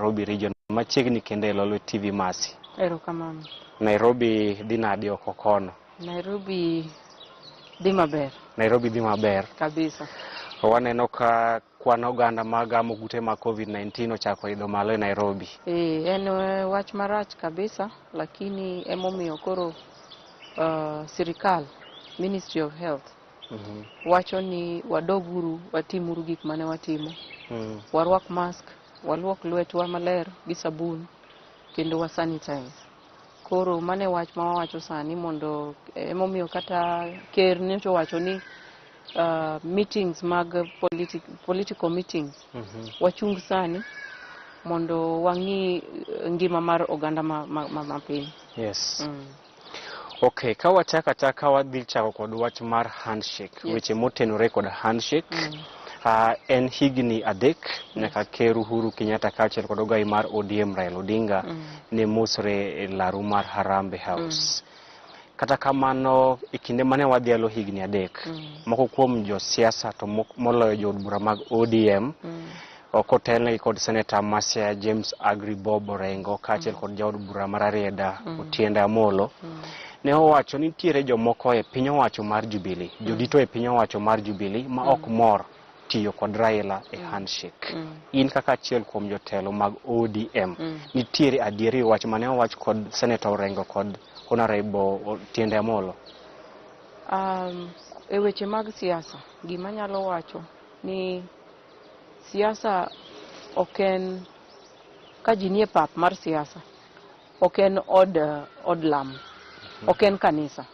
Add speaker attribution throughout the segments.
Speaker 1: Nairobi Region machiegni kendo e Lolwe TV Mercy.
Speaker 2: Erokamano.
Speaker 1: Nairobi dhi nade oko kono?
Speaker 2: Nairobi dhi maber.
Speaker 1: Nairobi dhi maber.
Speaker 2: Kabisa.
Speaker 1: Waneno ka kwan oganda magamo kute mag COVID-19 ochako idho malo e Nairobi.
Speaker 2: En wach marach kabisa, lakini emomiyo koro sirikal, Ministry of Health, wacho ni wadoguru watimuru gik mane watimo. Warwak mask, waluok lwetwa maler gi sabun, kendo wa sanitize. Koro mano e wach ma wawacho sani mondo emomiyo kata ker nyocha owacho ni meetings mag political meetings wachung sani mondo wang'i ngima mar oganda ma piny.
Speaker 1: Yes. Okay, ka wachako achaka wadhi chako kod wach mar handshake. Weche motenore kod handshake. En higni 3 nyaka Ker Uhuru Kenyatta kaachiel kod ogai mar ODM Raila Odinga ne mosre e laru mar Harambee House. Kata kamano, e kinde mane wadhialo higni 3, moko kuom josiasa to moloyo jood bura mag ODM, okotelnegi kod Seneta ma Siaya James Agri Bob Orengo kaachiel kod jaod bura mar Rarieda Otiende Amolo, ne owacho ni nitiere jomoko e piny owacho mar Jubilee, jodito e piny owacho mar Jubilee ma ok mor tiyo kod Raila e handshake. In kaka achiel kuom jotelo mag ODM, nitiere adieri e wach mane owach kod Seneta Orengo kod Honorable Otiende Amolo?
Speaker 2: E weche mag siasa, gima anyalo wacho ni siasa ok en ka ji nie pap mar siasa, ok en od lamo, ok en kanisa.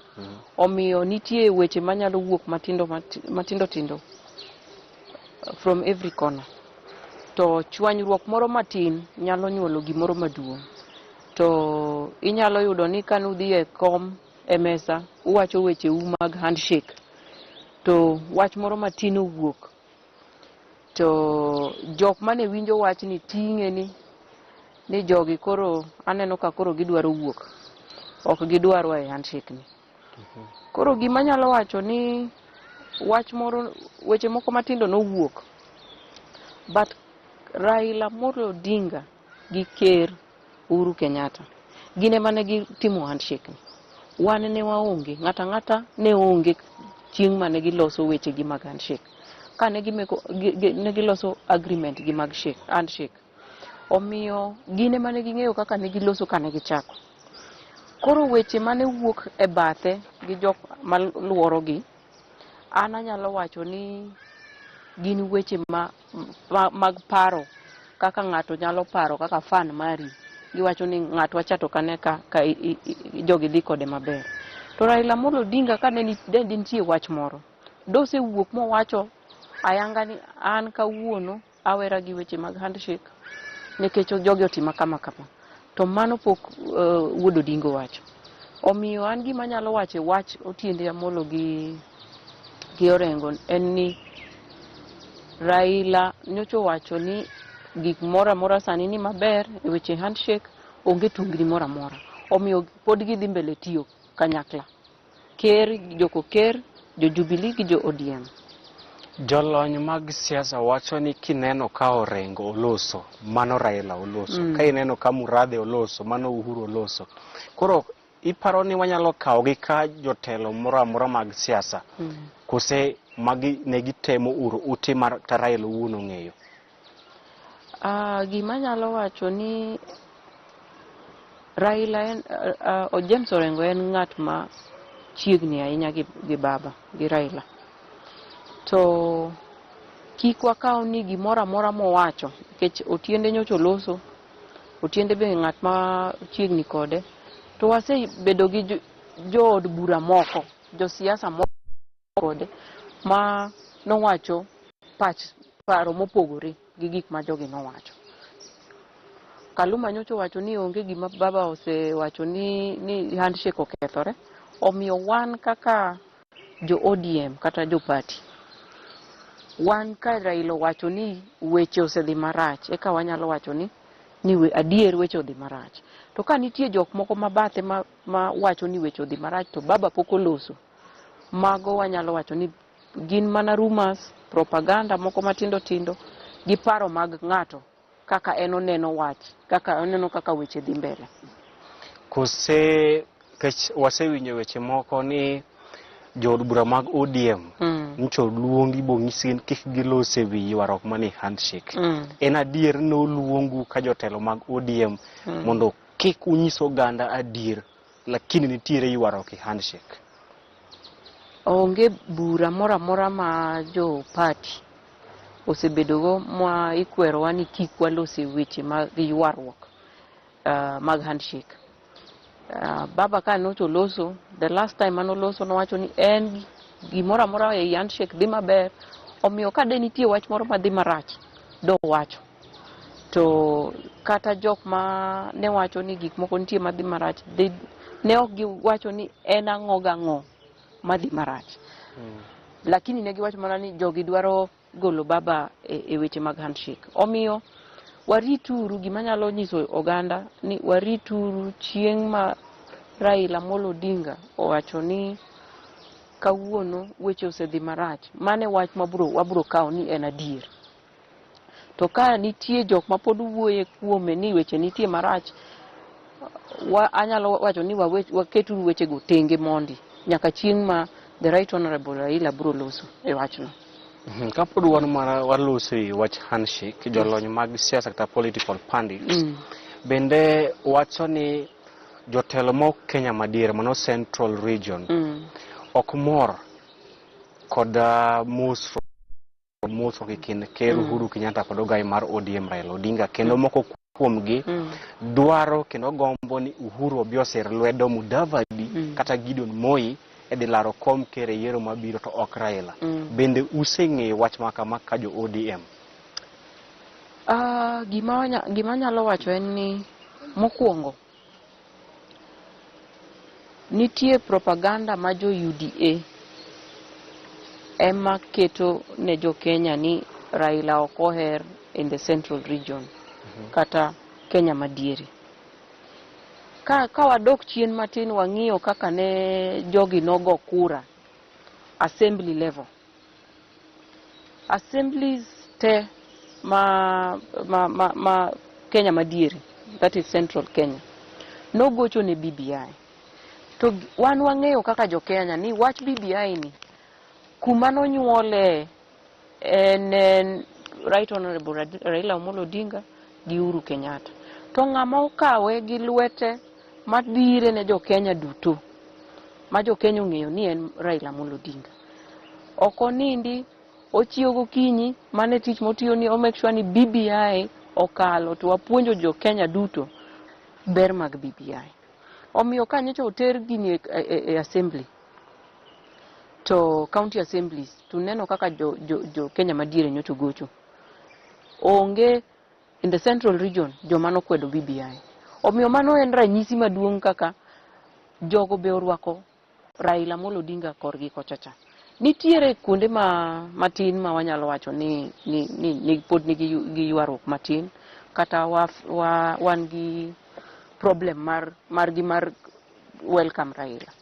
Speaker 2: Omiyo nitie weche manyalo wuok matindo matindo tindo from every corner. To chwanyruok moro matin nyalo nyuolo gimoro maduong'. To inyalo yudo ni kanudhi e kom e mesa, uwacho wecheu mag handshake, to wach moro matin owuok, to jok mane winjo wachni ting'e ni jogi koro aneno ka koro gidwaro wuok, ok gidwarwa e handshake ni. Koro gima anyalo wacho ni wach moro, weche moko matindo nowuok, but Raila Amolo Odinga gi Ker Uhuru Kenyatta gin ema ne gitimo handshake ni. Wan ne waonge, ng'ato ang'ata ne onge chieng' mane giloso weche gi mag handshake. Ka ne ne giloso agreement gi mag handshake. Omiyo gin ema ne ging'eyo kaka ne giloso ka ne gichako. Koro weche mane wuok e bathe gi jok maluorogi, an anyalo wacho ni gin weche mag paro kaka ng'ato nyalo paro kaka fan mari. Giwacho ni ng'atwa cha to kane ka jogi dhi kode maber. To Raila Amolo Odinga ka ne nitie wach moro, dosewuok mowacho ayanga ni an kawuono awera gi weche mag handshake nikech jogi otima kama kama. To mano pok wuod Odinga owacho. Omiyo an gima anyalo wacho e wach Otiende Amolo gi Orengo en ni Raila nyocha owacho ni gik moro amora sani ni maber e weche handshake, onge tungni moro amora. Omiyo pod gidhi mbele tiyo kanyakla. Ker, joko ker, jo Jubilee gi jo ODM.
Speaker 1: Jolony mag siasa wacho ni kineno ka Orengo oloso, mano Raila oloso. Ka ineno ka Murathe oloso, mano Uhuru oloso. Koro iparo ni wanyalo kawogi ka jotelo moro amora mag siasa, kose magi ne gitemo uro ute mar kata Raila owuon ong'eyo?
Speaker 2: Gima anyalo wacho ni Raila en, James Orengo en ng'at ma chiegni ahinya gi baba, gi Raila. To kik wakaw ni gimoro amora mowacho, nikech Otiende nyocha oloso, Otiende be ng'at ma chiegni kode, to wasebedo gi jood bura moko, josiasa moko kode, ma nowacho paro mopogore gi gik ma jogi nowacho. Kaluma nyocha owacho ni onge gima baba osewacho ni handshake okethore. Omiyo wan kaka jo ODM kata jo party, wan ka Raila owacho ni weche osedhi marach, eka wanyalo wacho ni adier weche odhi marach. To ka nitie jok moko mabathe ma wacho ni weche odhi marach to baba pok oloso, mago wanyalo wacho ni gin mana rumors, propaganda moko matindo tindo gi paro mag ng'ato kaka en oneno wach, kaka oneno kaka weche dhi mbele.
Speaker 1: Kose kech wasewinjo weche moko ni jood bura mag ODM nyocha oluongi bonyisgi ni kik gilos e wi ywaruok manie handshake. En adier noluongu ka jotelo mag ODM mondo kik unyis oganda adier, lakini nitiere ywaruok e handshake?
Speaker 2: Onge bura moro amora ma jo party osebedogo ma ikwerowa ni kik walos e weche mag ywaruok mag handshake. Baba ka nyocha oloso, the last time manoloso, nowacho ni en gimoro amora ei handshake dhi maber, omiyo ka de nitie wach moro madhi marach dowacho. To kata jok ma ne wacho ni gik moko nitie madhi marach, ne ok giwacho ni en ang'o gang'o madhi marach, lakini ne giwacho mana ni jogi dwaro golo baba e weche mag handshake. Omiyo warituru, gima nyalo nyiso oganda ni warituru chieng' ma Raila Amolo Odinga owacho ni kawuono weche osedhi marach, mane wach mabro wabro kawo ni en adier. To ka nitie jok ma pod wuoye kuome ni weche nitie marach, anyalo wacho ni waketuru wechego tenge mondi nyaka chieng' ma the Right Honorable Raila bro loso e wachno.
Speaker 1: Kapod wan mana waloso e wach handshake, jolony mag siasa kata political pundits bende wacho ni jotelo mok Kenya madiere, mano Central Region, ok mor kod mosruok e kind Ker Uhuru Kenyatta kod ogai mar ODM Raila Odinga, kendo moko kuomgi dwaro kendo gombo ni Uhuru obi osir lwedo Mudavadi kata Gideon Moi e dhi laro kom ker e yiero mabiro, to ok Raila. Bende useng'eyo wach ma kama ka jo ODM?
Speaker 2: Gima anyalo wacho en ni mokwongo nitie propaganda ma jo UDA ema keto ne jo Kenya ni Raila ok oher in the Central Region kata Kenya madiere. Ka wadok chien matin, wang'iyo kaka ne jogi nogo kura assembly level. Assemblies te ma Kenya madiere, that is Central Kenya, nogocho ne BBI. To wan wang'eyo kaka jo Kenya ni wach BBI ni kuma nonyuole en Right Honorable Raila Amolo Odinga gi Uhuru Kenyatta. To ng'ama okawe gi lwete madhire ne jo Kenya duto ma jo Kenya ong'eyo ni en Raila Amolo Odinga. Ok onindi, ochiewo gokinyi, mano e tich motiyo ni o make sure ni BBI okalo to wapuonjo jo Kenya duto ber mag BBI. Omiyo ka nyocha oter gini e assembly to county assemblies, to neno kaka jo Kenya madiere nyocha ogocho. Onge in the Central Region joma nokwedo BBI. Omiyo mano en ranyisi maduong' kaka jogo be orwako Raila Amolo Odinga korgi kocha cha. Nitiere kuonde ma matin ma wanyalo wacho ni pod nigi gi ywaruok matin, kata wan gi problem margi mar welcome Raila.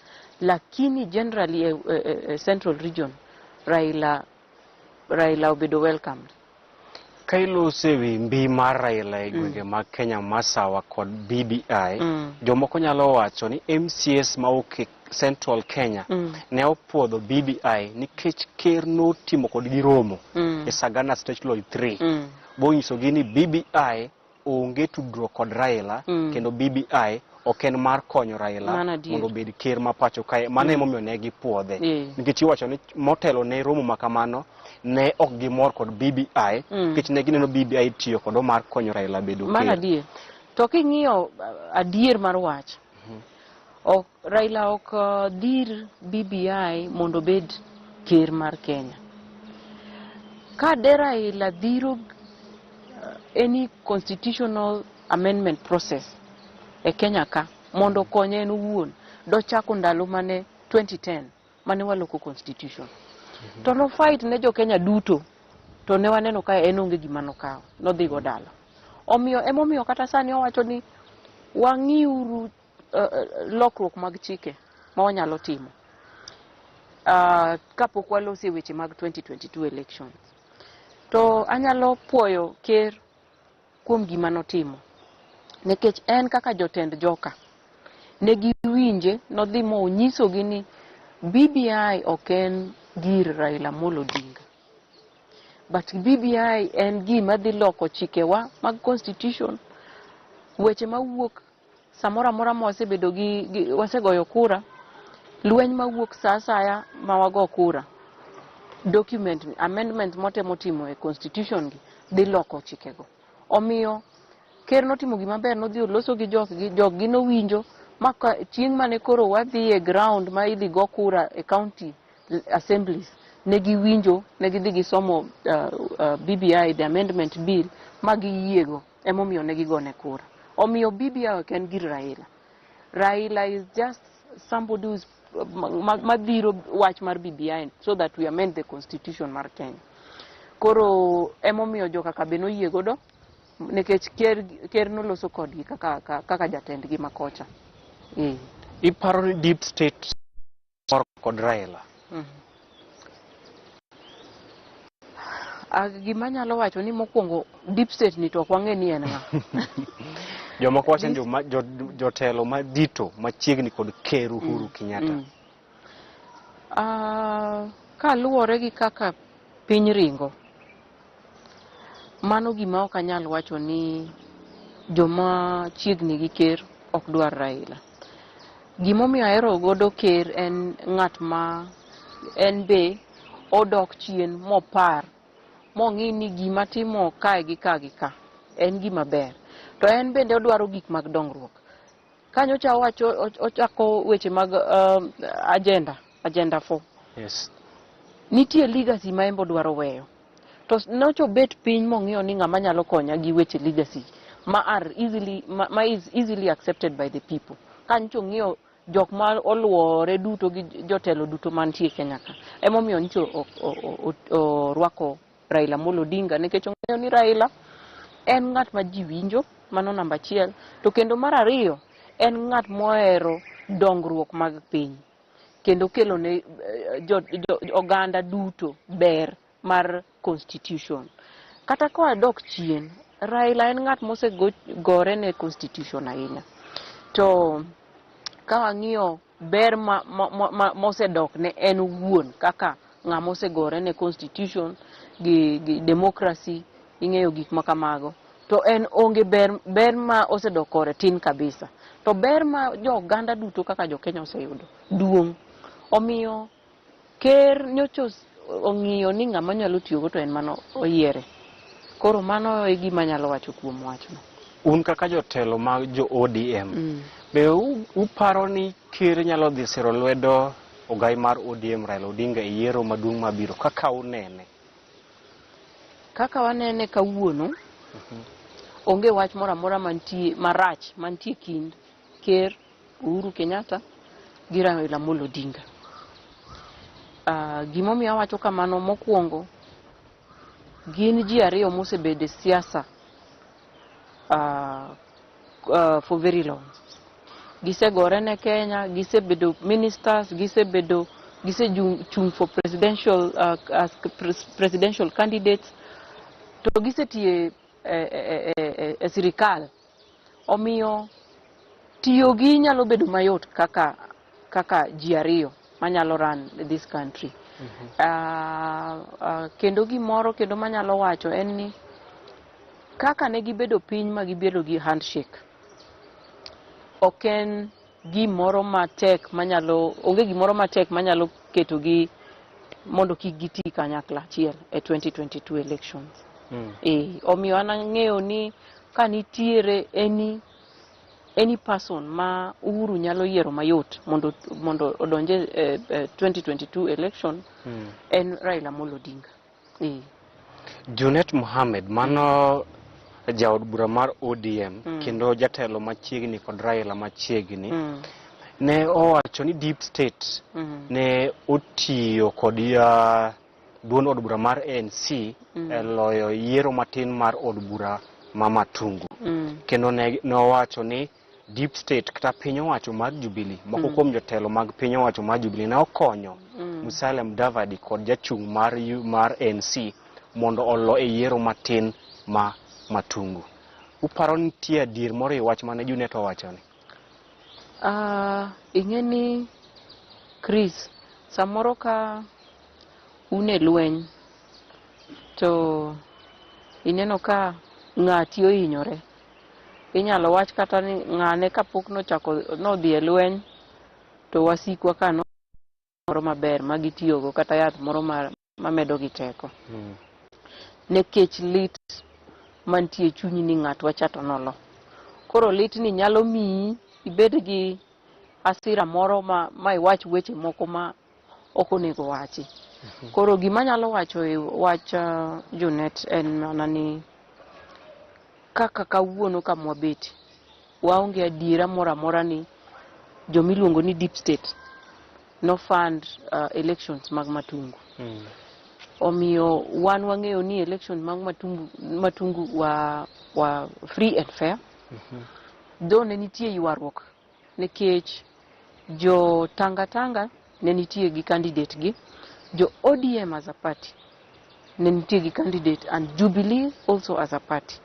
Speaker 2: Lakini generally e Central Region Raila obedo welcomed.
Speaker 1: Ka iloso e wi mbi mar Raila e gwenge mag Kenya masawa kod BBI, jomoko nyalo wacho ni MCAs mawuok e Central Kenya ne opuodho BBI nikech ker notimo kodgi romo e Sagana State Lodge 3 bonyisogi ni BBI onge tudruok kod Raila kendo BBI ok en mar konyo Raila
Speaker 2: Mano adier.
Speaker 1: mondo obed ker ma pacho kae. Mano emomiyo ne gipuodhe, nikech iwacho ni motelo ne romo ma kamano ne ok gimor kod BBI nikech ne gineno BBI tiyo kodo mar konyo Raila bedo
Speaker 2: Mano
Speaker 1: ker.
Speaker 2: adier. To king'iyo adier mar wach, ok, Raila ok dhir BBI mondo obed ker mar Kenya. Ka de Raila dhiro any constitutional amendment process e Kenya ka mondo okonye en owuon, dochako ndalo mane 2010 mane waloko constitution. To no fight ne jo Kenya duto, to ne waneno ka en onge gima nokawo, nodhi go dala. Omiyo emomiyo kata sani owacho ni wang'iuru lokruok mag chike ma wanyalo timo kapok waloso e weche mag 2022 elections. To anyalo puoyo ker kuom gima notimo. Nikech en kaka jotend joka, ne giwinje, nodhi monyisogi ni BBI ok en gir Raila Amolo Odinga. But BBI en gima dhi loko chikewa mag constitution, weche mawuok samoro amora ma wasebedo gi wasegoyo kura, lweny mawuok sa asaya ma wago kura, document amendment motemo timo e constitution gi dhi loko chikego. Omiyo ker notimo gima ber, nodhi oloso gi joggi, joggi nowinjo ma chieng' mane koro wadhi e ground ma idhi go kura e county assemblies, ne giwinjo, ne gidhi gisomo BBI, the amendment bill, ma giyiego, emomiyo ne gigone kura. Omiyo BBI ok en gir Raila. Raila is just somebody who's madhiro wach mar BBI so that we amend the constitution mar Kenya. Koro emomiyo joka be noyie godo nikech ker noloso kodgi kaka jatendgi makocha.
Speaker 1: Iparo ni deep state mor kod Raila?
Speaker 2: Gima anyalo wacho ni mokwongo deep state ni to ok wang'e ni en ng'a.
Speaker 1: Jomoko wacho ni jotelo madito machiegni kod Ker Uhuru Kenyatta.
Speaker 2: Kaluwore gi kaka piny ringo, mano gima ok anyal wacho ni joma chiegni gi ker ok dwar Raila. Gimomiyo ahero godo ker en ng'at ma en be odok chien mopar mong'i ni gima timo kae gi ka gi ka en gima ber. To en bende odwaro gik mag dongruok. Kanyocha owacho ochako weche mag agenda 4.
Speaker 1: Yes.
Speaker 2: Nitie legacy ma en be odwaro weyo. To nocho bet piny mong'iyo ni ng'ama nyalo konya gi weche legacy ma are easily ma is easily accepted by the people. Kanyocha ong'iyo jok ma oluore duto gi jotelo duto mantie Kenya ka. Emomiyo nyocha orwako Raila Amolo Odinga nikech ong'eyo ni Raila en ng'at ma ji winjo, mano namba achiel. To kendo mar ariyo, en ng'at mohero dongruok mag piny kendo kelo ne oganda duto ber mar constitution. Kata ka wadok chien, Raila en ng'at mosegore ne constitution ahinya. To ka wang'iyo ber mosedok ne en owuon kaka ng'ama osegore ne constitution gi democracy, ing'eyo gik ma kamago. To en onge ber ma osedok kore tin kabisa. To ber ma jo oganda duto kaka jo Kenya oseyudo duong'. Omiyo ker nyocha ong'iyo ni ng'ama nyalo tiyogo to en mano oyiere. Koro mano e gima anyalo wacho kuom wachno.
Speaker 1: Un kaka jotelo mag jo ODM, be uparo ni ker nyalo dhi siro lwedo ogai mar ODM Raila Odinga e yiero maduong' mabiro kaka unene?
Speaker 2: Kaka wanene kawuono, onge wach moro amora mantie marach mantie kind ker Uhuru Kenyatta gi Raila Amolo Odinga. Gimomiyo awacho kamano, mokwongo gin ji ariyo mosebedo e siasa for very long. Gisegore ne Kenya, gisebedo ministers, gisebedo gisechung for presidential as presidential candidates, to gisetiyo e sirikal. Omiyo tiyo gi nyalo bedo mayot kaka ji ariyo manyalo run this country. Kendo gimoro kendo manyalo wacho en ni kaka ne gibedo piny ma gibedo gi handshake, ok en gimoro matek manyalo, onge gimoro matek manyalo ketogi mondo kik giti kanyakla achiel e 2022 elections. Omiyo an ang'eyo ni ka nitiere any person ma Uhuru nyalo yiero mayot mondo odonje e 2022 election, en Raila Amolo Odinga.
Speaker 1: Junet Mohamed, mano jaod bura mar ODM kendo jatelo machiegni kod Raila machiegni, ne owacho ni deep state ne otiyo kod duond od bura mar ANC e loyo yiero matin mar od bura ma Matungu. Kendo ne owacho ni deep state kata piny owacho mar Jubilee, moko kuom jotelo mag piny owacho mar Jubilee ne okonyo Musalia Mudavadi kod jachung' mar ANC mondo olo e yiero matin ma Matungu. Uparo ni nitie adier moro e wach mane Junet owachoni?
Speaker 2: Ing'e ni Chris, samoro ka un e lweny to ineno ka ng'ati ohinyore, inyalo wach kata ni ng'ane kapok nochako nodhi e lweny to wasikwa ka no moro maber ma gitiyogo kata yath moro mamedo gi teko. Nikech lit mantie e chunyi ni ng'atwa cha to nolo. Koro litni nyalo miyi ibed gi hasira moro ma iwach weche moko ma ok onego wachi. Koro gima anyalo wacho e wach Junet en mana ni kaka kawuono kama wabete, waonge adiera moro amora ni jomiluongo ni deep state no fund elections mag Matungu. Omiyo wan wang'eyo ni election mag Matungu wa free and fair. Though ne nitie ywaruok nikech jo Tanga Tanga ne nitie gi candidate gi, jo ODM as a party ne nitie gi candidate, and Jubilee also as a party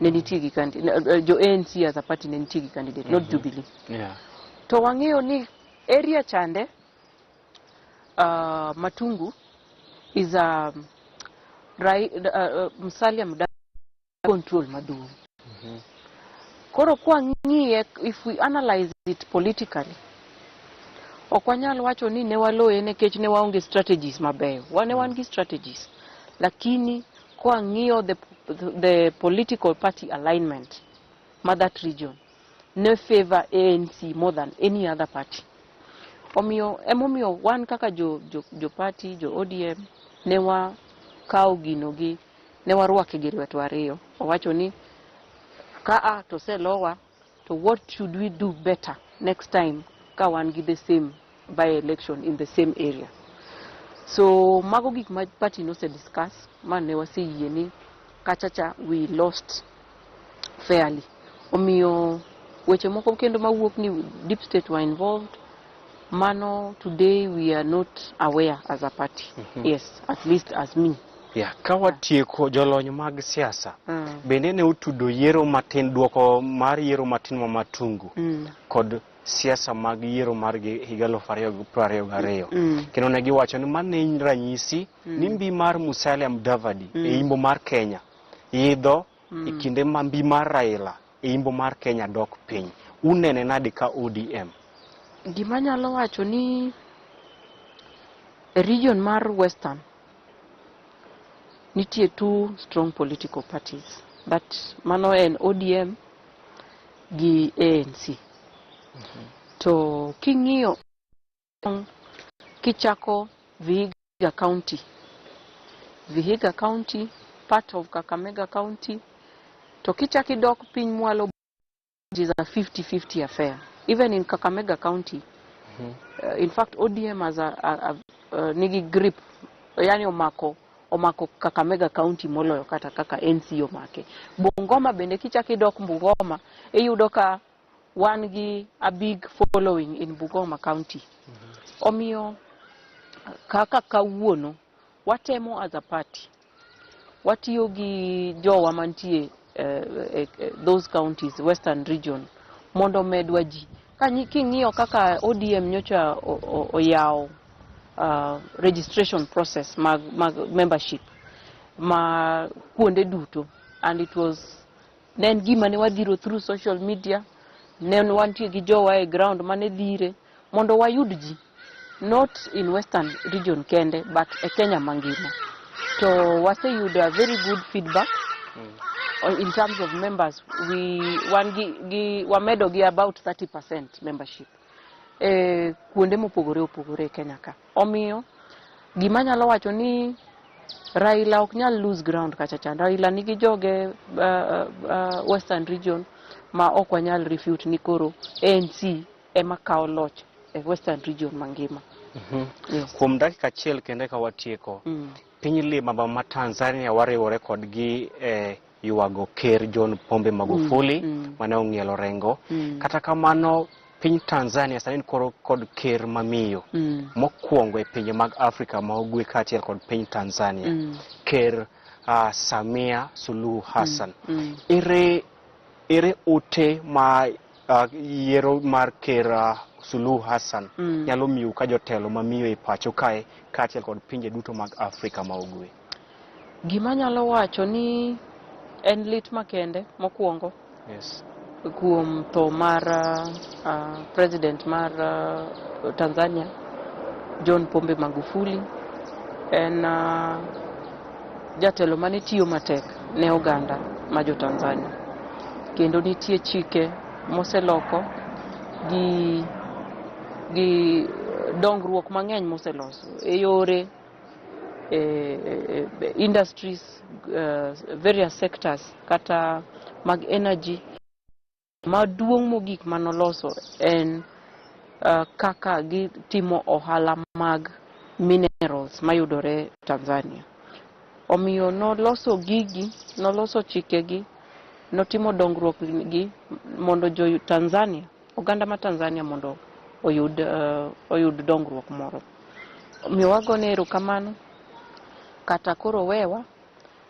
Speaker 2: ne nitie gi candidate, jo ANC as a party ne nitie gi candidate, not Jubilee. To wang'eyo ni area chande Matungu is a Musalia Mudavadi control maduong'. Koro kwang'iye, if we analyze it politically, ok wanyal wacho ni ne waloye nikech ne waonge strategies mabeyo. Wane wan gi strategies, lakini kwang'iyo the political party alignment ma that region ne favor ANC more than any other party. Omiyo emomiyo wan kaka jo party, jo ODM, ne wakawo gino gi ne warwake gi lwetwa ariyo. Wawacho ni ka a to oselowa, to what should we do better next time ka wan gi the same by election in the same area? So mago gik ma party nose discuss ma ne waseyie ni kachacha we lost fairly. Omiyo weche moko kendo mawuok ni deep state were involved, mano today we are not aware as a party. Yes, at least as me.
Speaker 1: Yeah, ka watieko, jolony mag siasa bende ne otudo yiero matin, duoko mar yiero matin ma Matungu kod siasa mag yiero mar higa 2022. Kendo ne giwacho ni mano en ranyisi ni mbi mar Musalia Mudavadi e imbo mar Kenya idho e kinde ma mbi mar Raila e imbo mar Kenya dok piny. Unene nade ka ODM?
Speaker 2: Gima anyalo wacho ni e region mar Western nitie two strong political parties. That mano en ODM gi ANC. To king'iyo kichako Vihiga County, Vihiga County, part of Kakamega County, to kichako idok piny mwalo, it is a 50-50 affair. Even in Kakamega County, in fact ODM has a nigi grip, yani omako Kakamega County moloyo kata kaka NC omake. Bungoma bende, kichako idok Bungoma, iyudo ka wan gi a big following in Bungoma County. Omiyo kaka kawuono watemo as a party, watiyo gi jowa mantie those counties, Western Region, mondo omedwa ji. King'iyo kaka ODM nyocha oyawo registration process mag membership ma kuonde duto, and it was ne en gima ne wadhiro through social media, ne wantie gi jowa e ground mane dhire mondo wayud ji, not in Western Region kende but e Kenya mangima. To waseyudo a very good feedback in terms of members. We wan gi wamedo gi about 30% membership e kuonde mopogore opogore e Kenya ka. Omiyo gima anyalo wacho ni Raila ok nyal lose ground kacha cha. Raila nigi joge Western Region ma ok wanyal refute ni koro ANC ema kawo loch e Western Region mangima. Yes.
Speaker 1: Kuom dakika achiel kende ka watieko, piny limaba ma Tanzania wariwore kodgi e ywago ker John Pombe Magufuli mane ong'ielo rengo. Kata kamano, piny Tanzania sani koro kod ker mamiyo mokwongo e pinje mag Afrika ma ugwe kaachiel kod piny Tanzania, ker Samia Suluhu Hassan. Ere Ere ote ma yiero mar Ker Suluhu Hassan nyalo miyo ka jotelo mamiyo e pacho kae kaachiel kod pinje duto mag Afrika ma Ugwe?
Speaker 2: Gima anyalo wacho ni en lit makende mokwongo kuom tho mar president mar Tanzania John Pombe Magufuli. En jatelo mane tiyo matek ne oganda ma jo Tanzania, kendo nitie chike moseloko gi dongruok mang'eny moseloso e yore e industries, various sectors kata mag energy. Maduong' mogik manoloso en kaka gitimo ohala mag minerals mayudore Tanzania. Omiyo noloso gigi, noloso chikegi, notimo dongruok gi mondo jo Tanzania, oganda ma Tanzania mondo oyud dongruok moro. Omiyo wagone erokamano, kata koro wewa,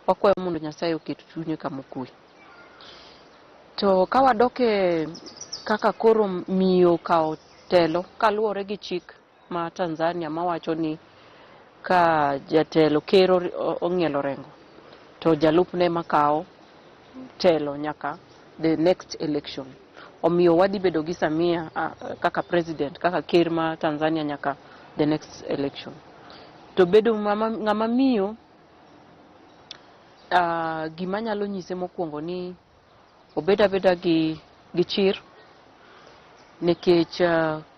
Speaker 2: wakwayo mondo Nyasaye oket chunye kama okwe. To ka wadok e kaka koro miyo okawo telo kaluwore gi chik ma Tanzania mawacho ni ka jatelo ker ong'ielo rengo to jalupne makawo telo nyaka the next election. Omiyo wadhi bedo gi Samia kaka president, kaka ker ma Tanzania nyaka the next election. To bedo ng'ama miyo, gima nyalo nyise mokwongo ni obed abeda gi chir, nikech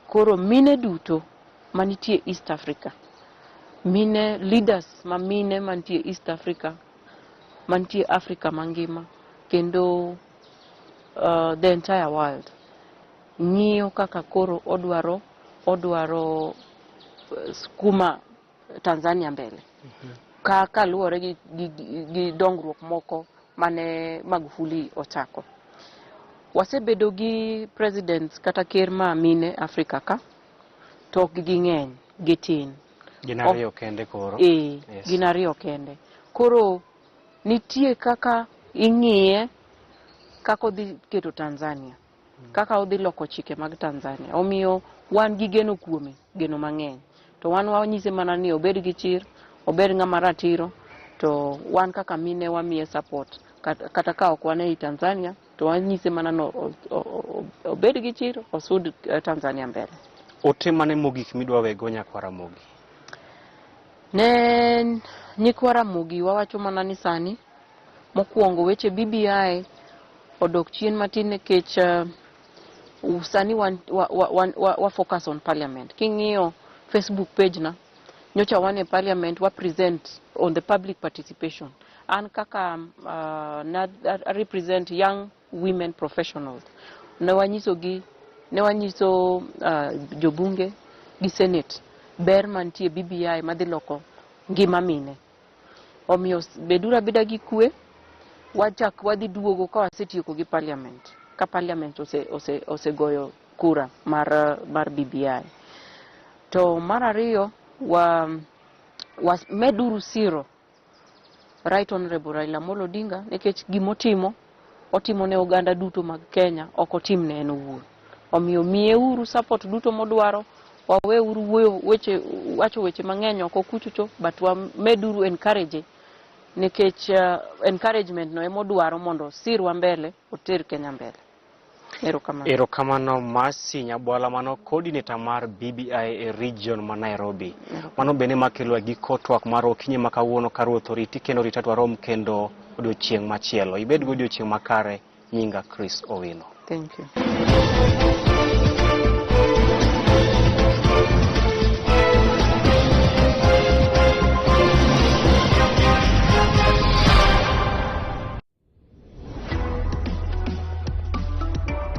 Speaker 2: koro mine duto manitie East Africa, mine leaders ma mine mantie East Africa, mantie Africa mangima, kendo the entire world ng'iyo kaka koro odwaro skuma Tanzania mbele ka kaluwore gi dongruok moko mane Magufuli ochako. Wasebedo gi presidents kata ker ma mine Afrika ka, to ok ging'eny, gitin.
Speaker 1: Gin ariyo kende koro.
Speaker 2: Ee, gin ariyo kende. Koro nitie kaka ing'iye kaka odhi keto Tanzania, kaka odhi loko chike mag Tanzania. Omiyo wan gi geno kuome, geno mang'eny. To wan wanyise mana ni obed gi chir, obed ng'ama ratiro, to wan kaka mine wamiye support. Kata ka ok wan ei Tanzania, to wanyise mana no obed gi chir, osud Tanzania mbele.
Speaker 1: Ote mane mogik midwa wego nyakwa Ramogi?
Speaker 2: Ne nyikwa Ramogi wawacho mana ni sani mokwongo weche BBI odok chien matin nikech sani wan wa focus on parliament. King'iyo Facebook page na, nyocha wan e parliament wa present on the public participation. An kaka na represent young women professionals. Ne wanyiso gi, ne wanyiso jobunge gi senate ber mantie BBI madhi loko ngima mine. Omiyo beduru abeda gi kwe, wachak wadhi duogo ka wasetieko gi parliament. Ka parliament osegoyo kura mar BBI. To mar ariyo, wa meduru siro Right Honorable Raila Amolo Odinga, nikech gimotimo, otimo ne oganda duto mag Kenya, ok otim ne en owuon. Omiyo miyeuru support duto modwaro, waweuru wuoyo weche, wacho weche mang'eny oko kuchocho, but wameduru encourage, nikech encouragement no emodwaro mondo osirwa mbele, oter Kenya mbele. Erokamano.
Speaker 1: Erokamano Mercy Nyabwala, mano coordinator mar BBI e region ma Nairobi. Mano bende makelo e giko twak mar okinyi ma kawuono. Ka Ruoth oriti kendo orita to warom kendo odiochieng' machielo. Ibed gi odiochieng' makare. Nyinga Chris Owino.
Speaker 2: Thank you.